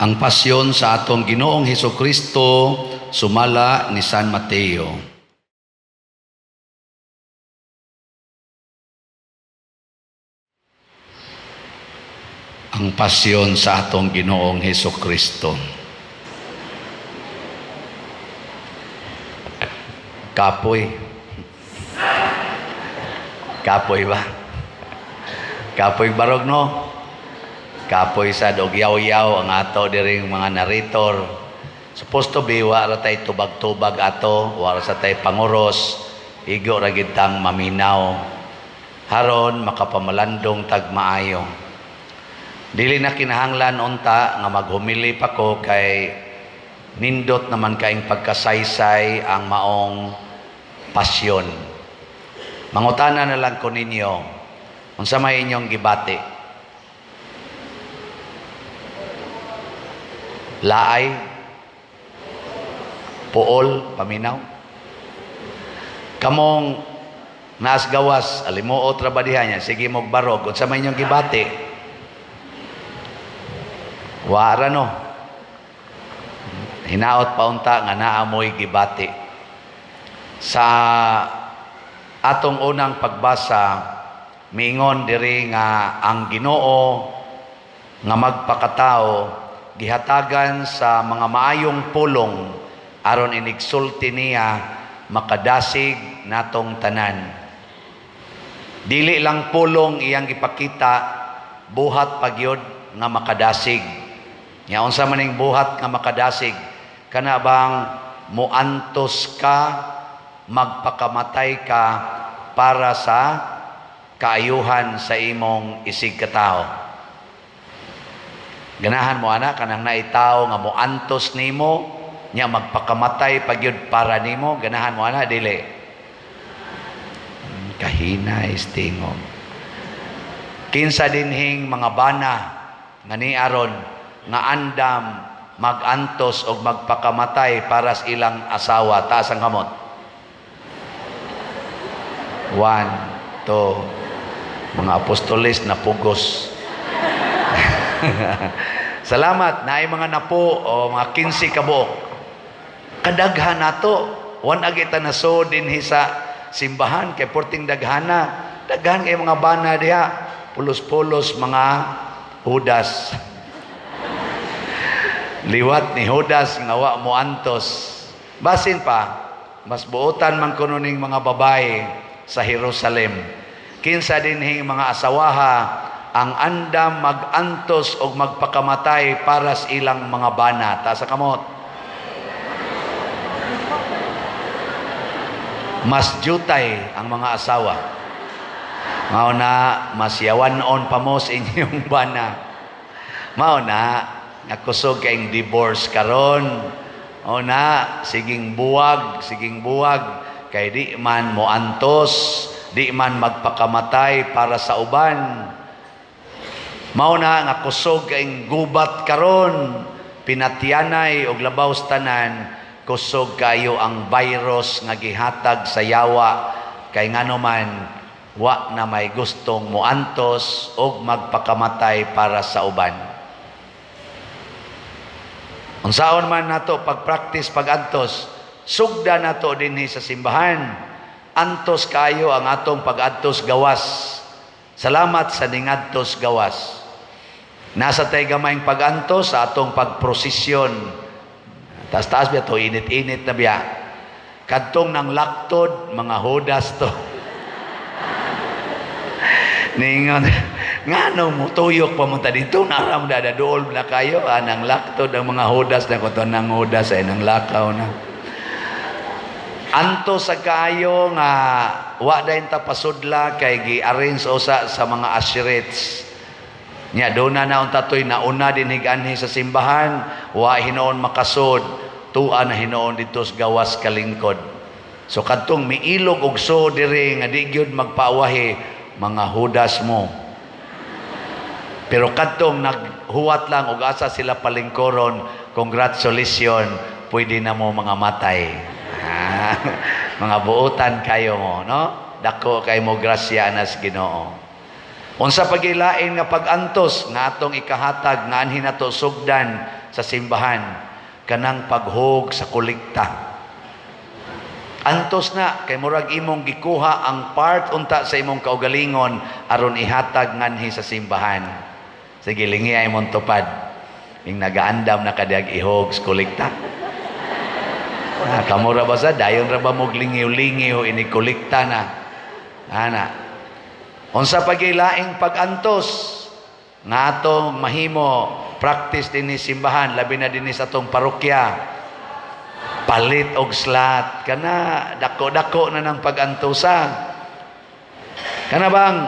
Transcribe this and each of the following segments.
Ang pasyon sa atong Ginoong Hesus Kristo sumala ni San Mateo. Ang pasyon sa atong Ginoong Hesus Kristo. Kapoy. Kapoy ba? Kapoy barog, no? Kapoy sad og yaw-yaw ang ato diring mga narrator. Supposed to be wa ra tay tubag-tubag ato, wa ra sa tay panguros, igo ra gid tang maminaw. Haron makapamalandong tag maayo. Dili na kinahanglan unta nga maghumili pa ko kay nindot naman kaing pagkasaysay ang maong pasyon. Mangutana na lang ko ninyo, unsa may inyong gibati? Laay? Puol? Paminaw? Kamong naas gawas, alimuot ra ba diha niya, sige mog barog, unsa may inyong gibati? Wa ra, no? Hinaot paunta nga naa moy gibati. Sa atong unang pagbasa, miingon diri nga ang Ginoo nga magpakatao gihatagan sa mga maayong pulong aron inigsulti niya makadasig natong tanan. Dili lang pulong iyang gipakita, buhat pagyod nga makadasig. Nya unsa maning buhat nga makadasig? Kana bang muantos ka, magpakamatay ka para sa kaayuhan sa imong isig katao. Ganahan mo ana kanang naitaw nga moantos nimo nya magpakamatay pagyud para nimo, ganahan mo ana dili? Kahina istingog. Kinsa dinhing mga bana nga ni aron nga andam magantos og magpakamatay para sa ilang asawa? Taas ang kamot. 1, 2, mga apostoles na pugos. Salamat, naay mga napo o mga 15 ka buok. Kadaghan nato, wan agita na so dinhi sa simbahan kay porting daghana. Daghan kay mga bana diha, pulos-pulos mga Judas. Liwat ni Judas nga wa mo antos. Basin pa, mas buotan man kuno ning mga babae sa Jerusalem. Kinsa dinhing mga asawaha ang andam magantos og magpakamatay para sa ilang mga bana? Taas sa kamot. Mas jutay ang mga asawa. Mao na mas yawan-on pa mo sa inyong bana. Mao na nga kusog kaing divorce karon. Mao na siging buwag, siging buwag kay di man moantos, di man magpakamatay para sa uban. Mao na nga kusog kaing gubat karon, pinatyanay og labaw sa tanan, kusog kayo ang virus nga gihatag sa yawa kay ngano man wa na may gustong moantos og magpakamatay para sa uban. Unsaon man nato pag-practice pag-antos, sugda nato dinhi sa simbahan. Antos kayo ang atong pag-antos gawas. Salamat sa ningadtos gawas. Nasa tay gamayng pag-antos sa atong pagprosesyon. Taas-taas biya to, init-init na biya. Kadtong nang laktod, mga Judas to. Ningon, ngano mo tuyok pa mo ta dito, naram da dool na kayo, anang laktod ang mga Judas na kuto nang Judas ay nang lakaw na. Anto sa kaayo nga wa dayon ta pasudla kay gi-arrange usa sa mga usherates. Nya doon na naon tatoy nauna din higanhi sa simbahan, wa hinoon makasod, tua na hinoon dito sa gawas kalingkod. So kadtong miilog og so diri nga di gyud magpaawahi, mga Judas mo. Pero kadtong naghuwat lang og asa sila palingkoron, congratulations, pwede na mo mga matay. Mga buotan kayo mo, no? Dako kay mo grasya nas Ginoo. Unsa pa gyuy lain nga pag-antos nga atong ikahatag nga anhi nato sugdan sa simbahan? Kanang paghog sa kolekta. Antos na kay murag imong gikuha ang part unta sa imong kaugalingon aron ihatag nganhi sa simbahan. Sige, lingi ay imong tupad. Ing nagaandam na kadyag ihog sa kolekta. Ah, kamo ra ba sa dayon ra ba mo lingiw-lingiw ini kolekta na? Ana. Unsa pa gyuy laing pag-antos nga atong mahimo practice dinhi simbahan, labi na dinhi sa atong parokya? Palit og slot kana, dako-dako na ng pag-antosa. Kana bang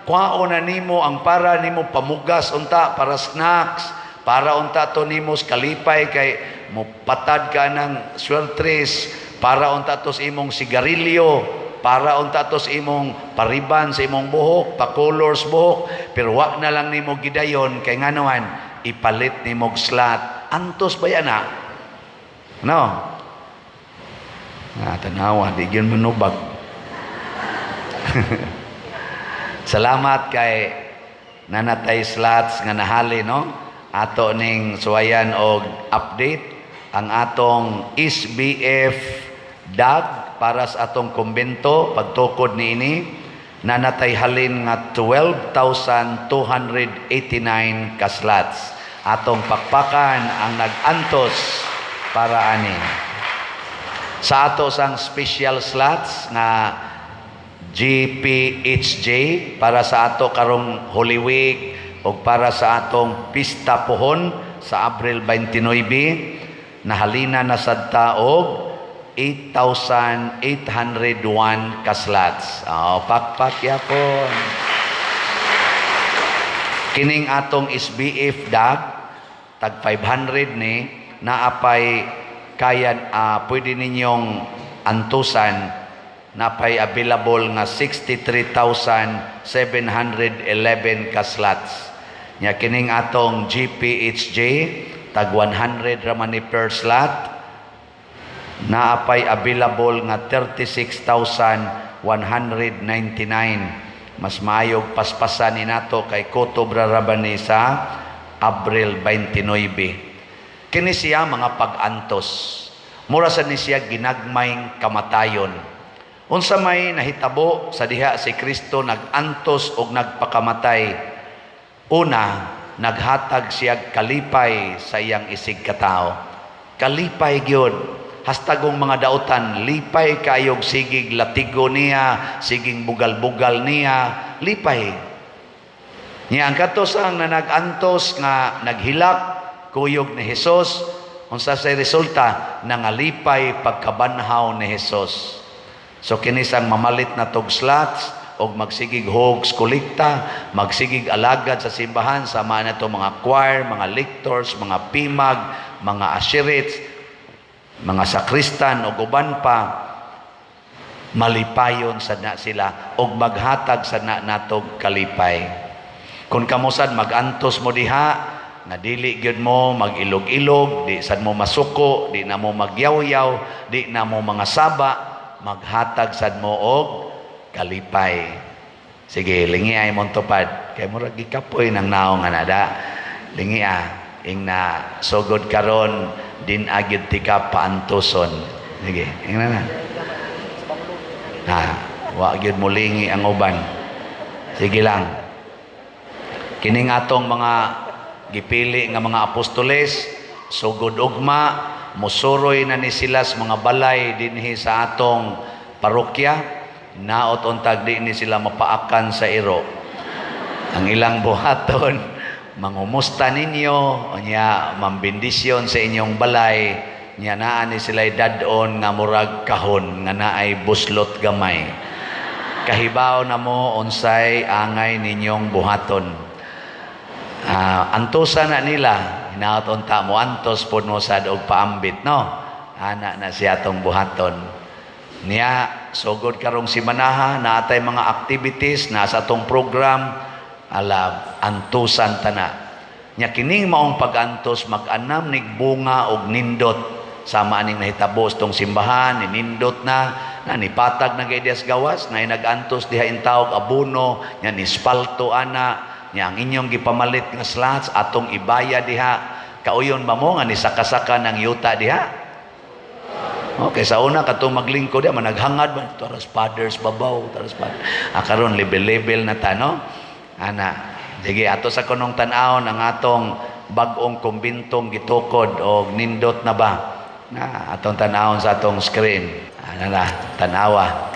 kuhaon na nimo ang para nimo pamugas unta para snacks, para unta to nimo sa kalipay kay mo patad ka ng swertres, para unta to sa imong sigarilyo, para unta to sa imong pariban sa imong buhok, pa-colors buhok, pero wa na lang nimo gidayon kay nganoan ipalit nimo og slot. Antos ba yan na? No? Nga tanawa, di gyud manubag. Salamat kay nanatay slots nga nahali, no? Ato ning suwayan og update ang atong SBF DAG para sa atong kumbento. Pagtukod niini, nanatay halin nga 12,289 ka slots. Atong pakpakan ang nag-antos para ani. Sa ato sang special slots nga GPHJ para sa ato karong Holy Week o para sa atong pista pohon sa Abril 29, nahalina na sad ta og 8,801 ka slots. Oh, pakpak yapon. Kining atong SBF DAG tag 500 ni naapay kaya, pwede ninyong antusan, napay available nga 63,711 ka slots. Nya kining atong GPHJ tag 100 ra man ni per slot, naapay available nga 36,199. Mas maayog paspasan ni nato kay kutob ra ra ba ni sa Abril 29. Kini siya mga pag-antos. Mura sa ni siya ginagmayng kamatayon. Unsa may nahitabo sa diha si Kristo nag-antos og nagpakamatay? Una, naghatag siya kalipay sa iyang isig katao. Kalipay gyud. Hastagong mga dautan, lipay kayog sigig latigo niya, siging bugal-bugal niya, lipay. Niya ang kato ang na nag-antos nga naghilak kuyog ni Jesus, unsa sa resulta? Nangalipay pagkabanhaw ni Jesus. So kini sang mamalit na tog slots og magsigig hogs kolekta, magsigig alagad sa simbahan sama na to mga choir, mga lectors, mga pimag, mga usherates, mga sakristan ug uban pa, malipayon sad na sila og maghatag sad na natog kalipay. Kung kamo sad magantos mo diha nga dili gyud mo mag-ilog-ilog, di sad mo masuko, di na mo magyawyaw, di na mo mga saba, maghatag sad mo og kalipay. Sige, lingi ay mong tupad. Kay murag gikapoy ng naong nga nada. Lingi ah, ing na sugod karon din agyud tika paantuson. Sige, ing na na. Ha, wa gyud mo lingi ang uban. Sige lang. Kining atong mga gipili nga mga apostoles, sugod ugma, musuroy na ni sila sa mga balay dinhi sa atong parokya, naot untag di ni sila mapaakan sa iro. Ang ilang buhaton, mangumusta ninyo, unya mambendisyon sa inyong balay, nya naa ni sila dad-on nga murag kahon nga naay buslot gamay. Kahibaw na mo unsay angay ninyong buhaton. Antosa na nila, hinaot unta mo antos pod mo sad og paambit, no? Ana na siya atong buhaton. Niya sugod karong simanaha naatay mga activities na sa atong program, ala antusan tana. Nya kining maong pag-antos mag-anam nig bunga og nindot sama aning nahitabo sa tong simbahan, ninindot na. Na nipatag na gay diha sa gawas, na nag-antos diha intawog abono, nya ni spalto ana, nya ang inyong gipamalit nga slats atong ibaya diha. Kauyon ba mo nga ni saka-saka ng yuta diha? Okay, sa una katong maglingkod diha managhangad ba taras fathers babaw, taras fathers. Ah, karon level-level na ta, no? Ana, sige, ato sa kunong tan-awon ang atong bag-ong kumbintong gitukod og nindot na ba? Na atong tan-awon sa atong screen. Ana na, tanawa.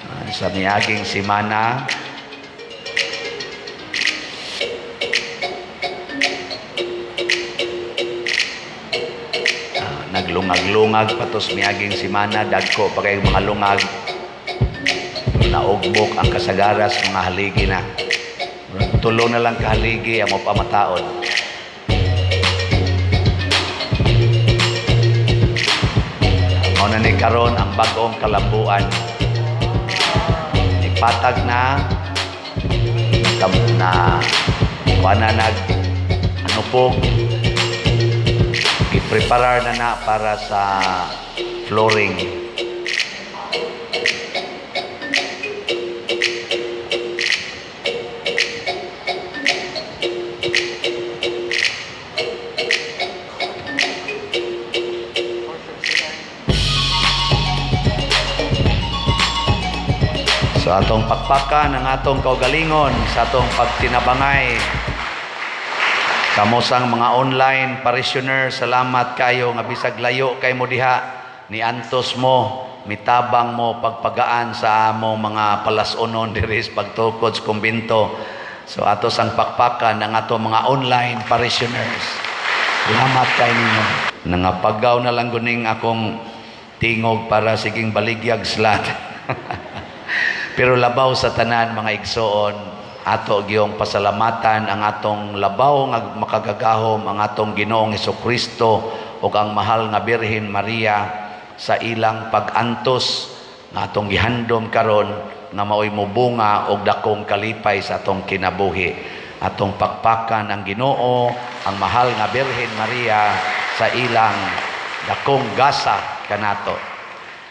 Ah, sa miaging semana, naglungag-lungag patos miaging semana, dagko pa kay mga lungag. Naugbok ang kasagaras mga haligi na. Tulo na lang kahaligi ang mapamataon. Mao na ni karon ang bag-ong kalambuan. Ipatag na na kuha na nag ano po, i-preparar na na para sa flooring. Sa atong pakpakan ang atong kaugalingon, sa atong pagtinabangay. Kamosang mga online parishioner, salamat kayo nga bisag layo kay mo diha, niantos mo, mitabang mo pagpagaan sa among mga palasonon diri sa pagtukod sa kumbinto. So ato sang pakpakan ang atong mga online parishioners. Salamat kay ninyo. Nangapagaw na lang guning akong tingog para siging baligyag slat. Pero labaw sa tanan mga igsoon, ato giyong pasalamatan ang atong labaw nga makagagahom, ang atong Ginoong Hesukristo ug ang mahal nga Birhen Maria sa ilang pag-antos nga atong gihandom karon nga maoy mobunga og dakong kalipay sa atong kinabuhi. Atong pakpakan ang Ginoo, ang mahal nga Birhen Maria sa ilang dakong gasa kanato.